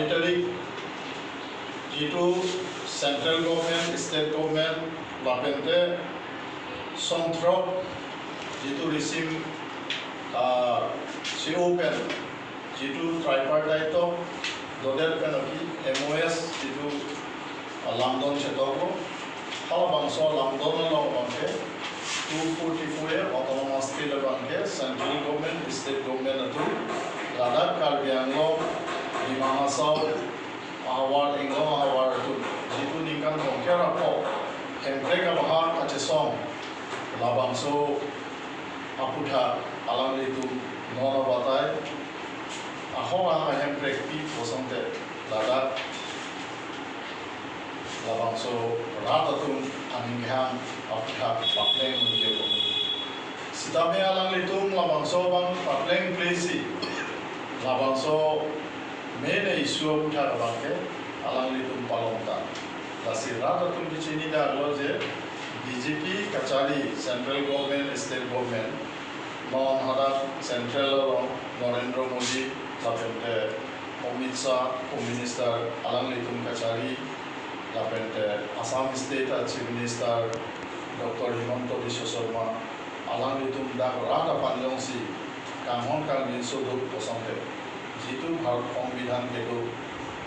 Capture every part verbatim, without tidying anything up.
Tarik jitu central government, state government, lapente son throk jitu risim, ah, C O pen jitu tripartite talk dodet pen aki M O S jitu, ah, langdon chetoklo. Halabangso langdon along abangke two forty-four A autonomous state abangke central government, state government atum, ladak Karbi Anglong, Dima Hasao ahavar, Anglong ahavar atum jitu ningkan throngkre ra pho hemprek abahak kachesong, labangso aputhak alanglitum non abatai ahok ahak hemprek pi pu asonte ladak labangso rat atum aning kehang aputhak papleng unji apot. Sitame alanglitum labangso abang papleng plesi, labangso main issue aputhak abangke alanglitum palongtang. Lasi rat atum kechini daklo je B J P kachari, central government, state government, non hadak central along Narendra Modi lapente Amit Shah, Home Minister, alanglitum kachari, lapente Assam State a Chief Minister Doctor Himanta Biswa Sarma, alanglitum dak rat aphan jongsi kanghon kangjinso do pu asonte, jitu Bharat Songbidhan kedo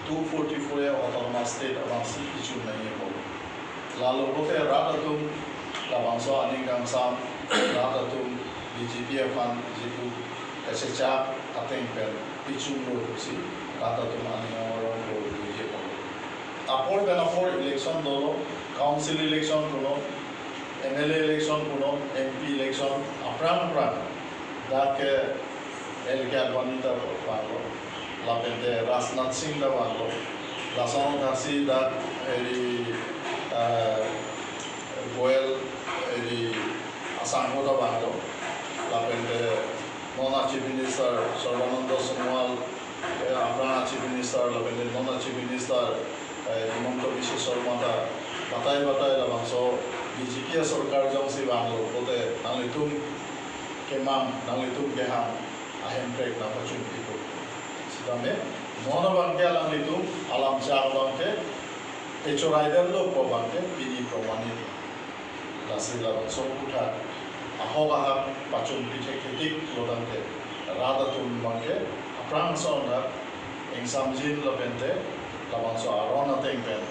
two forty-four A autonomous state abangsi pichun nangji apot. Lalo pote rat atum labangso aning kangsam, rat atum B J P aphan jitu kachechak ateng pen pichunlo pusi rat atum aning arong lo unji apot. Apor pen apor election dolo, council election punon, M L A election punon, M P election, aphrang aphrang. Dak ke L K Advani ta vanglo, lapente Rajnath Singh ta vanglo, lason thasi dak eri, eh, Goel eri asangho ta vanglo, lapente non a Chief Minister Sarbananda Sonowal, eh, aphrang a Chief Minister, lapente non a Chief Minister, eh, Himanta Biswa Sarma ta batai batai labangso B J P asorkar jongsi vanglo pote nanglitum kemang, nanglitum kehang ahemprek nangpachun piko. Sitame non abangke alanglitum alam chak abangke pechorai detlo pu abangke pini promanit. Lasi labangso aputhak ahok ahak pachun pithekthe tik lo tangte rat atum abangke aphrangso dak ingsamjin lapente labangso aron ateng pen